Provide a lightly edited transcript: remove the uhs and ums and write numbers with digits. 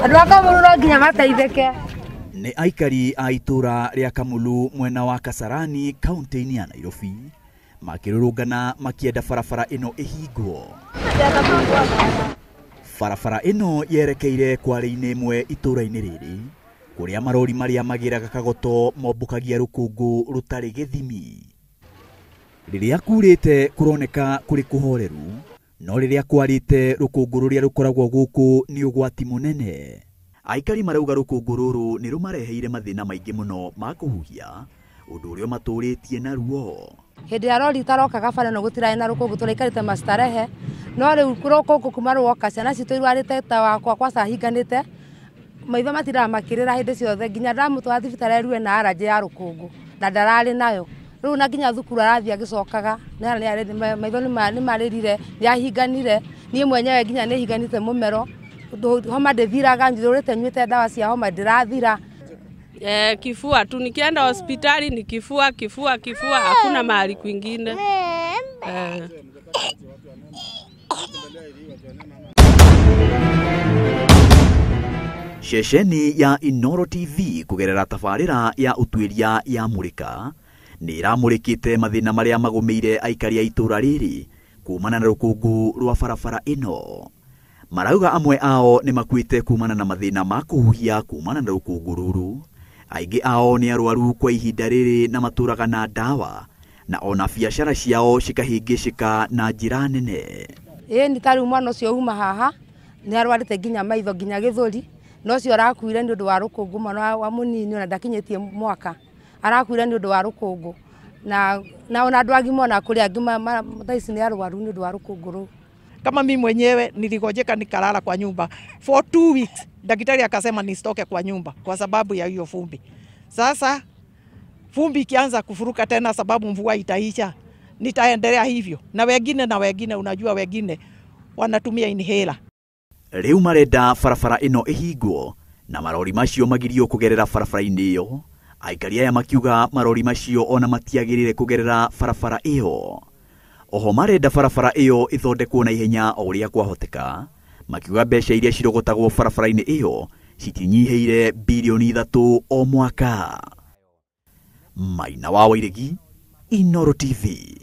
Andũ a Kamulu no nginya mateithĩke. Nĩ aikari a itũra rĩa Kamulu mwena wa Kasarani kaunti-inĩ ya Nairobi makĩrũrũngana makĩenda barabara ĩno ĩhingwo. Barabara ĩno yerekeire kware-inĩ ĩmwe itũra-inĩ rĩrĩ kũrĩa marori marĩa magĩraga kagoto mombũkagia rũkũngũ rũtarĩ gĩthimi. Rĩrĩa kurĩte kũroneka kũrĩ kũhoreru, no rĩrĩa kwarĩte rũkũngũ rũrĩa rũkoragwo gũkũ nĩ ũgwati mũnene. Aikari marauga rũkũngũ rũrũ nĩ rũmareheire mathĩna maingĩ mũno ma kũhuhia, ũndũ ũrĩa ũmatũrĩtie na ruo. Hĩndĩ ya rori itarokaga bara ĩno gũtirarĩ na rũkũngũ, tũraikarĩte mastarehe, no rĩu rũkũngũ kuma rwoka ciana citũ irwarĩte ta wakwa kwaca hinganĩte, maitho matiraga makĩrĩra hĩndĩ ciothe, nginya ndamũtwara thibitarĩ erue na allergy ya rũkũngũ na ndararĩ nayo. Rĩu na nginya thukuru arathiĩ agĩcokaga, maitho nĩ marĩrire, nĩ ahinganire, niĩ mwenyewe nginya nĩ hinganĩte mũmero, homa ndĩthiraga, njũrĩte nyuĩte ndawa cia homa ndĩrathira. Kifua tu, nikienda hospitali ni kifua, kifua, kifua, hakuna mahali kwingine. Ceceni ya Inooro TV kugerera tabarĩra ya ũtuĩria ya Mũrĩka nĩ ĩramũrĩkĩte mathĩna marĩa magũmĩire aikari a itũra rĩrĩ kumana na rũkũngũ rwa barabara ĩno. Marauga amwe ao nĩ makuĩte kumana na mathĩna ma kũhuhia kumana na rũkũngũ rũrũ. Aingĩ ao nĩ arwaru kwa ihinda rĩrĩ na matũraga na ndawa na ona biacara ciao cikahĩngĩcĩka na njĩra nene. Ĩĩ nĩ ta rĩu mwana ũcio uma haha nĩ arwarĩte nginya maitho nginya gĩthũri, no ũcio arakuire nĩ ũndũ wa rũkũngũ, mwana wa mũnini ona ndakinyĩtie mwaka arakuire nĩ ũndũ wa rũkũngũ, na ona andũ agima ona kũrĩ angĩ thaa ici nĩ arwaru nĩ ũndũ wa rũkũngũ rũu. Kama mimi mwenyewe niligojeka nikalala kwa nyumba for 2 weeks. Daktari akasema nisitoke kwa nyumba kwa sababu ya hiyo vumbi. Sasa vumbi ikianza kufuruka tena sababu mvua itaisha, nitaendelea hivyo. Na wengine unajua wengine wanatumia inhaler. Rĩu marenda barabara ĩno ĩhingwo na marori macio magirio kũgerera barabara-inĩ ĩyo. Aikari aya makiuga marori macio ona matiagĩrĩire kũgerera barabara ĩyo. Oho marenda barabara ĩyo ĩthondekwo na ihenya o ũrĩa kwahoteka, makiuga mbeca iria cirogotagwo barabara-inĩ ĩyo citinyihĩire birioni 3 o mwaka. Maina wa Wairegi, Inooro TV.